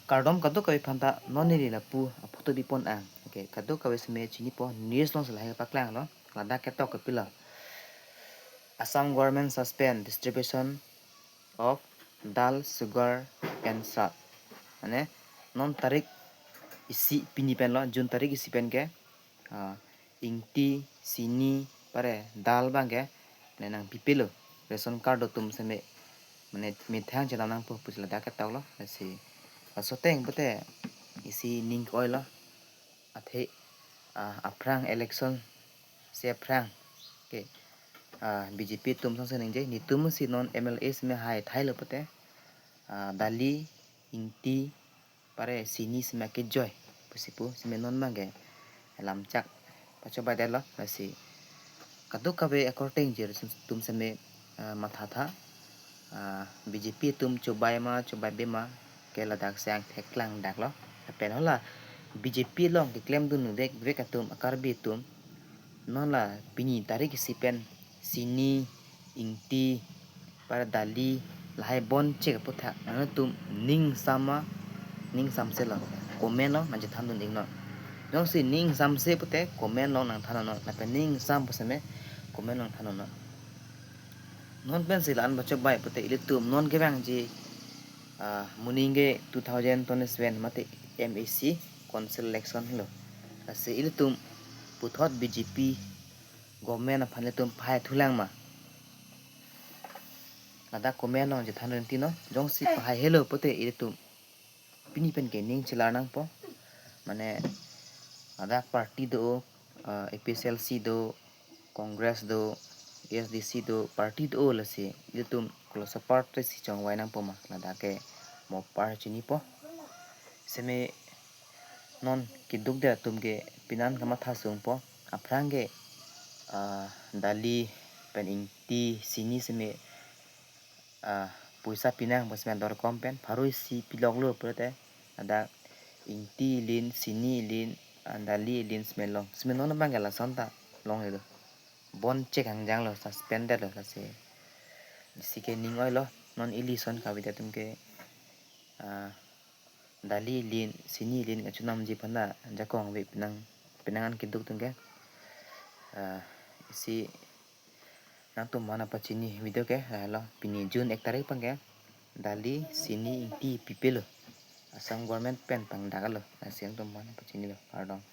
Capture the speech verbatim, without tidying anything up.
Kardom kadokave aphanta, non neli lapu aphoto bipon ang. Okay, kadokave seme chinipo, news along si lahai paklanglo. Ladak ketok ke pilo. Assam government suspend distribution of dal, sugar and salt. Mane non tarik isi pini penlo, June tarik isi pen ke, ah, ingti, sini, pare dal abang ke, mane nangpipelo, ration card atum seme, mane methang chenam nangpo pusi ladak ketoklo. Lasi laso ateng pute isi ning ke-oilo. Athe, ah, aphrang election si aphrang ke, ah, B J P atum sangse ningje, netum si non M L A seme hai thailo pute, ah, dali, ingti, pare sini seme kejoi pusi pu, seme non abang ke lamchak pachobei detlo. Lasi kadokave akorte ingjir atum seme, ah, mathatha, ah, B J P atum chobei ma, chobeibe ma, ke ladak si angthek klangdaklo. Lapen hala B J P along keklemdun vek vek atum, a-Karbi atum, non la pini tarik isi pen sini, ingti, pare dali, lahai bonchek aputhak nangtum ning sama, ning samselo, comment along nangchethandun iknon. Jongsi ning samse pute comment along nangthannon, lapen ning sam pu seme comment along thannon. Non pensi la-an pachobei pute ilitum non kevangji, ah, moning ke two thousand twenty-seven mate M A C council election lo. Lasi ilitum puthot B J P government aphan ilitum pahai thulang ma, ladak comment along chethan rinti non. Jongsi pahai helo pute ilitum pini pen ke ning chelar nangpo. Mane ladak party do, ah, A P H L C do, Congress do, A S D C do, party do, lasi ilitum koloso party si chongvai nangpo ma, ladak ke mo par chinipo. Seme non keduk det atum ke pinan kamatha sungpo. Aphrang ke, ah, dali pen ingti, sini seme, ah, poisa pinang pu seme dorkom pen, pharo isi piloklo pute ladak ingti lin, sini lin, ah, dali lin seme long. Seme non abang ke lason ta longledo. Bonchek hangjanglo, suspended lo, lasi isi ke ning oilo. Non ili ason kave det atum ke, ah, dali lin, sini lin kachonamji aphan ta jakong ave pinang, pinang an keduk atum ke. Ah, isi nangtum aphan pachini video ke, ah, lo, pini June ek tarik abang ke dali, sini, ingti pipelo, Assam government pen pangdaklo. Lasi nangtum aphan pachinilo, kardom.